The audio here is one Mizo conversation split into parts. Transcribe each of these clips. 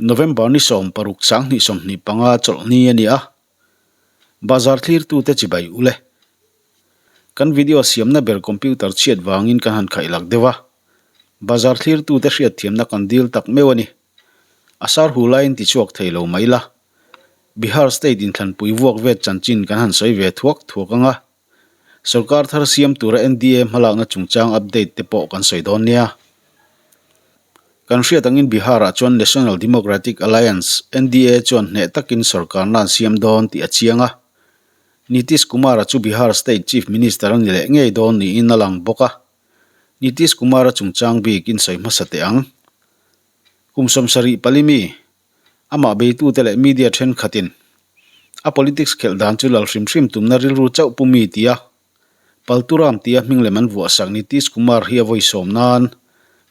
November ni 16 2025 chawlhni a ni a, bazar thlirtute chibai u le. Kan video siamna ber computer chhiat vangin kan han khaih lak deuh a, bazar thlirtute hriatthiamna kan dil tak meuh a ni. A sar hu laiin tichhuak thei lo mai la. Bihar state inthlanpui vuak vet chanchin kan han sawi ve thuak thuak ang a, Sorkar thar siam tura NDA hmalakna chungchang update te pawh kan sawi dawn nia. Kan hriat angin Bihar-ah chuan National Democratic Alliance, NDA, chuan hneh takin sorkarna an siam dawn tih a chiang a. Nitish Kumar-a chu Bihar State Chief Minister a ni leh ngei dawn niin a lang bawk a. Nitish Kumar-a chungchang bik in sawi hmasa teh ang. Kum 74 mi, Amah beitute leh media thenkhatin a politics khelh dan chu lal hrim hrim tumna rilru chauh pu mi tia Palturam tia hming lem an vuahsak Nitish Kumar hi a vawi sawm nan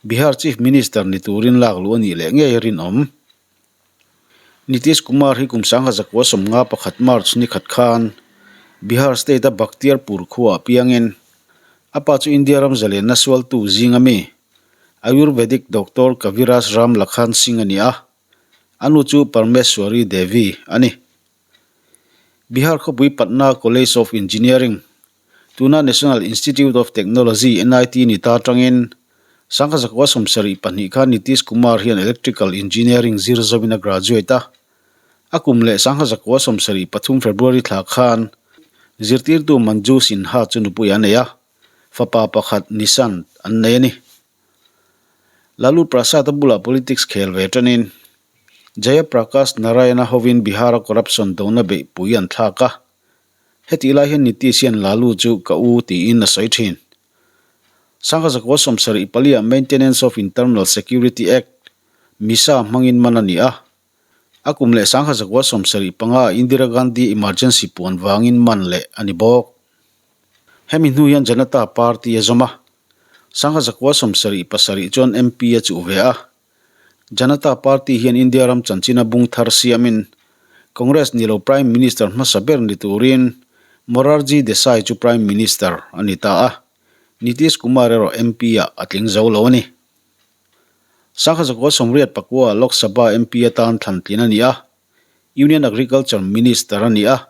Bihar Chief Minister ni turin lak luh a nih leh ngei a rinawm. Nitish Kumar hi kum 1951 March ni khat khan Bihar state a Bakhtiyarpur khuaah piangin a pa chu India ram zalenna sualtu zinga mi Ayurvedic Doctor Kaviraj Ram Lakhan Singh a ni a, a nu chu Parmeshwari Devi a ni. Bihar khawpui Patna College of Engineering, tuna National Institute of Technology, NIT, ni ta atangin 1972 khan Nitish Kumar hian Electrical Engineering zir zawin a graduate a. A kum leh 1973 February thla khan zirtirtu Manju Sinha chu nupui a nei a. Fapa pakhat Nishant an nei a ni. Lalu Prasad-a bulah politics khel ve tanin Jaya Prakash Narayana hovin Bihar-a corruption dona beihpui an thlak a. Hetih lai hian Nitish hian Lalu chu ka u tiin a sawi thin. 1974-ah Maintenance of Internal Security Act, MISA, hmangin man a ni a. A kum leh 1975-ah Indira Gandhi emergency puan vangin man leh a ni bawk. Hemi hnu hian Janata Party a zawm a, 1977 chuan MP a chuh ve a. Janata Party hian India ram chanchin a bung thar siamin Congress ni lo Prime Minister hmasa ber ni turin Morarji Desai chu Prime Minister a ni ta a, Nitish Kumar erawh MP-ah a tling zo lo a ni. 1989 Lok Sabha MP atan thlan tlin a ni a, Union Agriculture Minister a ni a.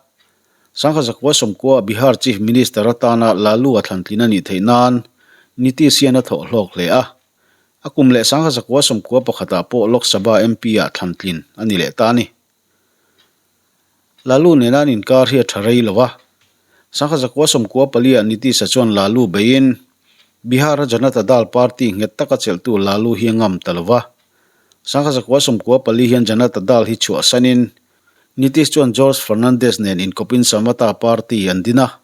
1990 Bihar Chief Minister atana Lalu a thlan tlin a nih theih nan Nitish hian a thawh hlawk hle a. A kum leh 1991 ah pawh Lok Sabha MP ah thlan tlin a ni leh ta a ni. Lalu nena an inkar hi a tha rei lo a. 1994 ah Nitish-a chuan Lalu beiin Bihar-a Janata Dal party nghet taka chelhtu Lalu hi a ngam ta lo va. 1994 hian Janata Dal hi chhuahsanin Nitish chuan George Fernandes nen inkawpin Samata Party an din a.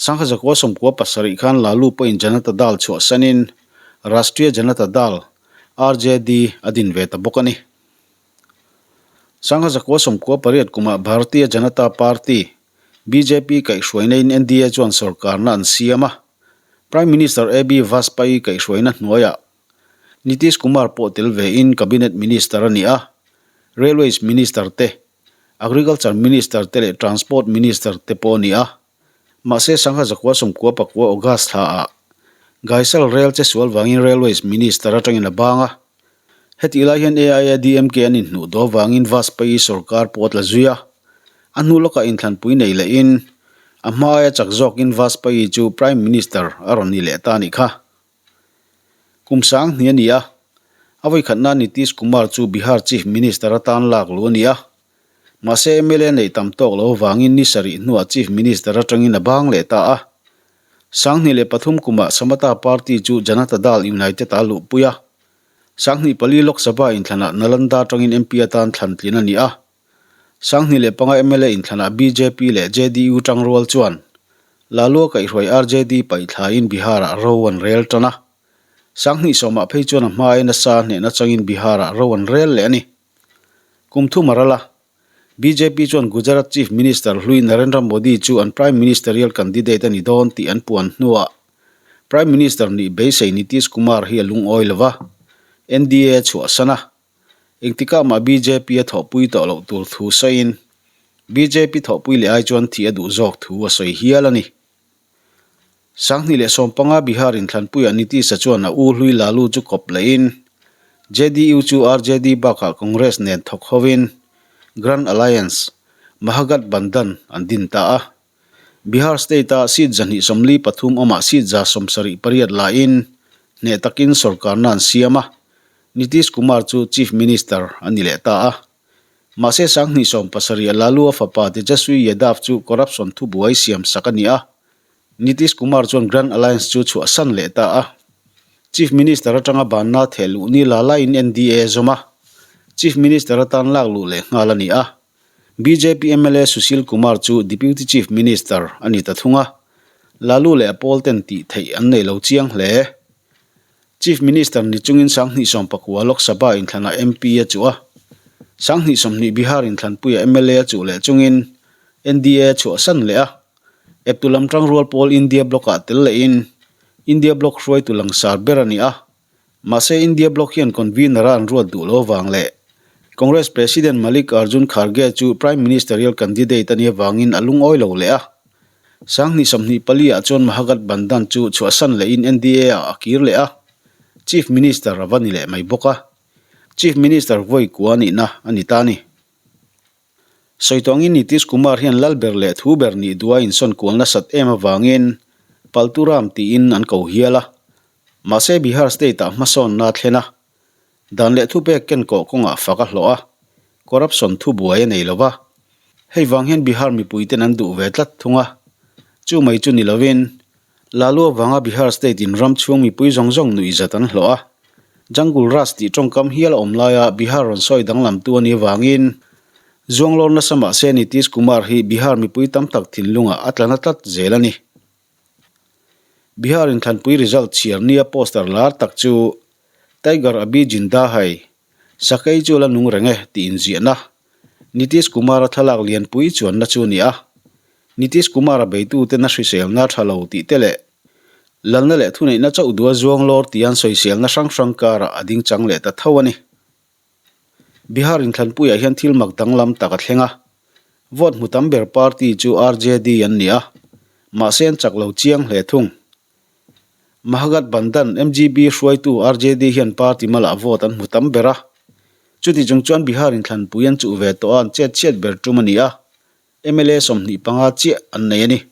1997 khan Lalu pawhin Janata Dal chhuahsanin Rashtriya Janata Dal, RJD, a din ve ta bawk a ni. 1998 kumah Bharatiya Janata Party, bjp, kaihhruainain NDA chuan sorkarna an siam a. Prime Minister AB Vajpayee kaihhruaina hnuaiah Nitish Kumar pawh tel vein Cabinet Minister a ni a, Railways Minister te, Agriculture Minister te leh Transport Minister te pawh a ni a. Mahse 1999 August thlaah Gaisal Rail che sual vangin Railways Minister atangin a bang a. Hetih lai hian AIADMK an inhnuh daw vangin Vajpayee sorkar pawh a tla zui a. A hnu lawkah inthlanpui nei lehin a hma aia chak zawkin Vajpayee chu Prime Minister a rawn ni leh ta a nih kha. Kum sang hnih a ni a, a vawikhatna Nitish Kumar chu Bihar Chief Minister atan lak luh a ni a. Mahse mla neih tam tawk lo avangin ni sarih hnuah Chief Minister atangin a bang leh ta a. 2003 kumah Samata Party chu Janata Dal United a luhpui a. 2004 Lok Sabha inthlanah Nalanda atangin MP atan thlan tlin a ni a. 2005 mla inthlanah bjp leh JDU tangrual chuan Lalua kaihhruai RJD paihthlain Bihar-ah ro an rel tan a. 2010 phei chuan a hmain nasa hnehna changin Bihar-ah ro an rel leh a ni. Kum thum a ral a, bjp chuan Gujarat Chief Minister hlui Narendra Modi chu an Prime Ministerial candidate a ni dawn tih an puan hnuah Prime Minister nih beisei Nitish Kumar hi a lungawi lo va, NDA a chhuahsan a. Engtikah mah bjp a thawhpui tawh loh tur thu sawiin bjp thawhpui leh ai chuan thih a duh zawk thu a sawi hial a ni. 2015 Bihar inthlanpuiah Nitish-a chuan a u hlui Lalu chu kawp lehin JDU chu RJD bakah Congress nen thawk hovin Grand Alliance, Mahagathbandhan, an din ta a. Bihar state-a seat 243 awmah seat 78 lain hneh takin sorkarna an siam a, Nitish Kumar chu Chief Minister a ni leh ta a. Mahse 2017 a Lalu-a fapa Tejaswi Yadav chu corruption thubuai siam sak a ni a, Nitish Kumar chuan Grand Alliance chu chhuahsan leh ta a. Chief Minister atanga banna theh luh ni la laiin NDA a zawm a, Chief Minister atan lak luh leh nghal a ni a. Bjp mla Sushil Kumar chu Deputy Chief Minister a ni ta thung a, Lalu leh a pawl ten tih theih an nei lo chiang hle. Chief Minister ni chungin 2019 Lok Sabha inthlanah MP a chuh a, 2020 Bihar inthlanpuia mla a chuh leh chungin NDA a chhuahsan leh a, eptu lam tangrual pawl India Bloc-ah tel lehin India Bloc hruaitu langsar ber a ni a. Mahse India Bloc hian convener-a an ruat duh lo avang leh Congress President Mallikarjun Kharge chu Prime Ministerial candidate a nih avangin a lungawi lo leh a. 2024 ah chuan Mahagathbandhan chu chhuahsan lehin NDA ah a kir leh a, Chief Minister a va ni leh mai bawk a. Chief Minister vawi kua nihna a ni ta a ni. Sawi tawh angin Nitish Kumar hian lal ber leh thu ber nih duha insawn kual nasat em avangin Palturam tiin an ko hial a. Mahse Bihar state-ah hmasawnna a thlen a, dan leh thupek kenkawh kawngah fak a hlawh a, corruption thubuai a nei lo va. Hei vang hian Bihar mipuiten an duh ve tlat thung a. Chu mai chu ni lovin, Lalu avanga Bihar state in ram chhung mipui zawng zawng nuihzat an hlawh a, Jungle Raj tih tawngkam hial a awm laia Bihar rawn sawi danglamtu a nih avangin Zuanglawr nasa mahse Nitish Kumar hi Bihar mipui tam tak thinlungah a tla na tlat zel a ni. Bihar inthlanpui result chhiar nia poster lar tak chu Tiger Abhi Jinda Hai, Sakei chu la nung reng e tih inziahna Nitish Kumar-a thlalak lianpui chuanna chu a ni a. Nitish Kumar-a beituten a hriselna tha lo tih te leh lalna leh thuneihna chauh dua zuang lawr tia an sawiselna hrang hrang karah a ding chang leh ta tho a ni. Bihar inthlanpuiah hian thil mak danglam tak a thleng a. Vote hmu tam ber party chu RJD an ni a, mahse an chak lo chiang hle thung. Mahagathbandhan, MGB, hruaitu RJD hian party malah vote an hmu tam ber a. Chuti chung chuan Bihar inthlanpui an chuh ve tawh a, an chet chhiat ber tum a ni a, mla 25 chiah an nei a ni.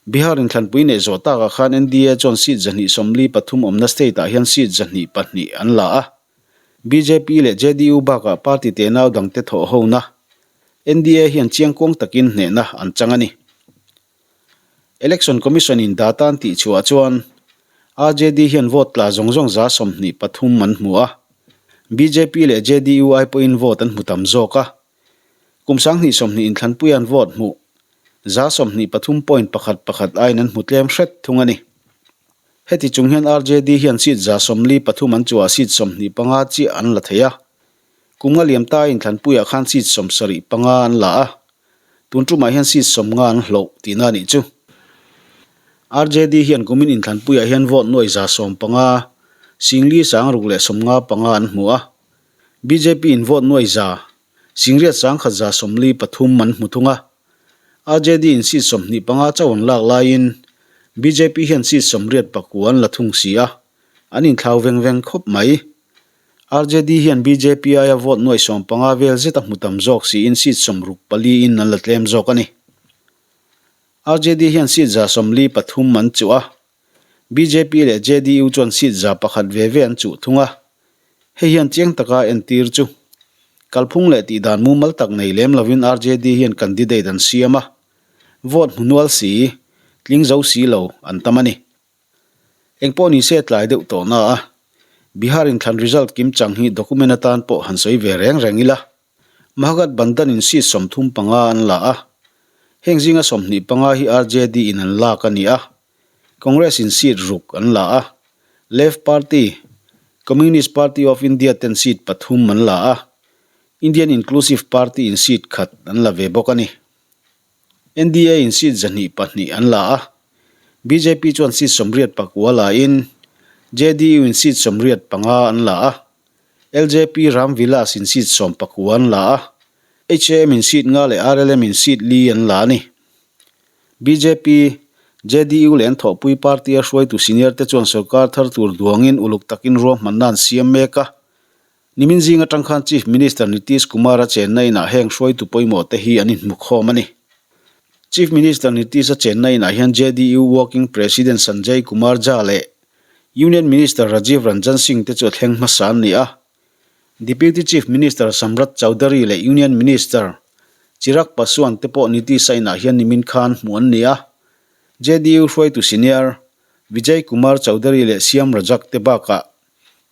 Bihar inthlanpui neih zawh takah khan NDA chuan seat 243 awmna state-ah hian seat 102 an la a. Bjp leh JDU bakah party tenau dangte thawh hona NDA hian chiangkuang takin hnehna an chang a ni. Election Commission in data an tih chhuah chuan RJD hian vote tla zawng zawng 23 an hmu a, bjp leh JDU ai pawhin vote an hmu tam zawk a. Kum 2020 inthlanpuia an vote hmuh 23.11 aiin an hmu tlem hret thung a ni. Heti chung hian RJD hian seat 43 an chuah seat 25 chiah an la thei a. Kum nga liam ta inthlanpuiah khan seat 75 an la a. Tun tumah hian seat 50 an hloh tihna a nih chu. RJD hian kumin inthlanpuiah hian vote nuai 15, 4 655 an hmu a. Bjp in vote nuai 801 143 an hmu thung a. RJD in seat 25 chauh an lak laiin bjp hian seat 89 an la thung si a, an inthlau veng veng khawp mai. RJD hian bjp aia vote nuai 15 vel zet a hmu tam zawk siin seat 64 in an la tlem zawk a ni. RJD hian seat 43 an chuh a, bjp leh JDU chuan seat 100 ve ve an chuh thung a. Hei hian chiang taka entir chu kalphung leh tihdan mumal tak nei lem lovin RJD hian candidate an siam a, vote hmu nual si, tling zo si lo an tam a ni. Engpawh ni se tlai deuh tawh na a, Bihar inthlan result kim chang hi document atan pawh han sawi ve reng reng ila. Mahagathbandhan in seat 35 an la a, heng zinga 25 hi RJD in an lak a ni a, Congress in seat ruk an la a, Left Party, Communist Party of India ten seat pathum an la a, Indian Inclusive Party in seat khat an la ve bawk a ni. NDA in seat 102 an la a, bjp chuan seat 89 la in, JDU in seat 85 an la a, LJP Ram Vilas in seat 19 an la a, HAM in seat nga leh RLM in seat li an la a ni. Bjp, JDU leh an thawhpui party a hruaitu senior te chuan sorkar thar tur duangin uluk takin ruahmanna an siam mek a. Nimin zing atang khan Chief Minister Nitish Kumar a chenna inah heng hruaitu pawimawh te hi an inhmukhawm a ni. Chief Minister Nitish a chenna inah hian JDU Working President Sanjay Kumar Jha leh Union Minister Rajiv Ranjan Singh te chu a thleng hmasa an ni a. Deputy Chief Minister Samrat Chaudhary leh Union Minister Chirag Paswan te pawh Nitish a inah hian nimin khan hmuh an ni a. JDU hruaitu senior Vijay Kumar Chaudhary leh Shyam Rajak te bakah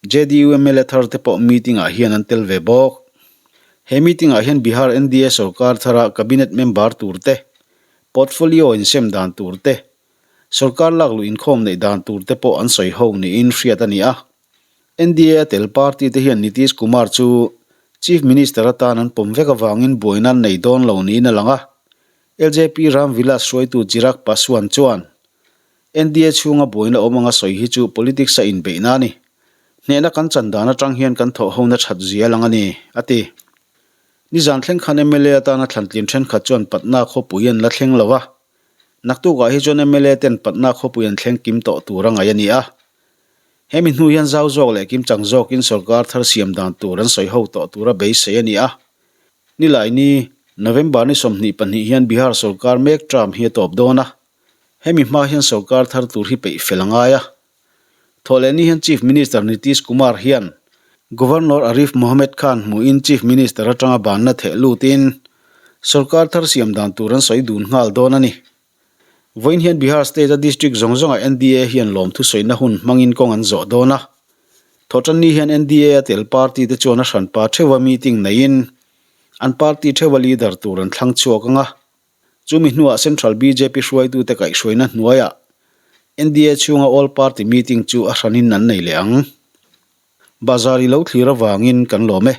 JDU mla thar te pawh meeting ah hian an tel ve bawk. He meeting ah hian Bihar NDA sorkar thara cabinet member tur te, portfolio insem dan tur te, sorkar lakluh inkhawm neih dan tur te pawh an sawi ho niin hriat a ni a. NDA a tel party te hian Nitish Kumar chu Chief Minister atan an pawm vek avangin buaina an nei dawn lo niin a lang a. LJP Ram Vilas hruaitu Chirag Paswan chuan NDA chhunga buaina awm anga sawi hi chu politics a inbeihna a ni. Hnehna kan chan dan atang hian kan thawh hona that zia lang a ni, a ti. Nizan thleng khan mla atana thlantlin thenkhat chuan Patna khawpui an la thleng lo a. Naktukah hi chuan mla ten Patna khawpui an thleng kim tawh tur a ngaih a ni a. Hemi hnu hian zau zawk leh kimchang zawkin sorkar thar siam dan tur an sawi ho tawh tura beisei a ni a. Nilaini, November ni 22 hian Bihar sorkar mek term hi a tawp dawn a. Hemi hma hian sorkar thar tur hi peih fel a ngai a. Thawhlehni hian Chief Minister Nitish Kumar hian Governor Arif Mohammed Khan hmuhin Chief Minister atanga banna theh lutin sorkar thar siam dan tur an sawi dun nghal dawn a ni. Vawiin hian Bihar State-a district zawng zawngah NDA hian lawmthu sawina hun hmangin kawng an zawh dawn a. Thawhtanni hian NDA a tel party te chuan a hranpa theuha meeting neiin an party theuha leader tur an thlang chhuak ang a. Chumi hnuah Central bjp hruaitute kaihhruaina hnuaiah NDA chhunga All Party Meeting chu a hranin an nei leh ang. Bazar i lo thlir avangin kan lawm e.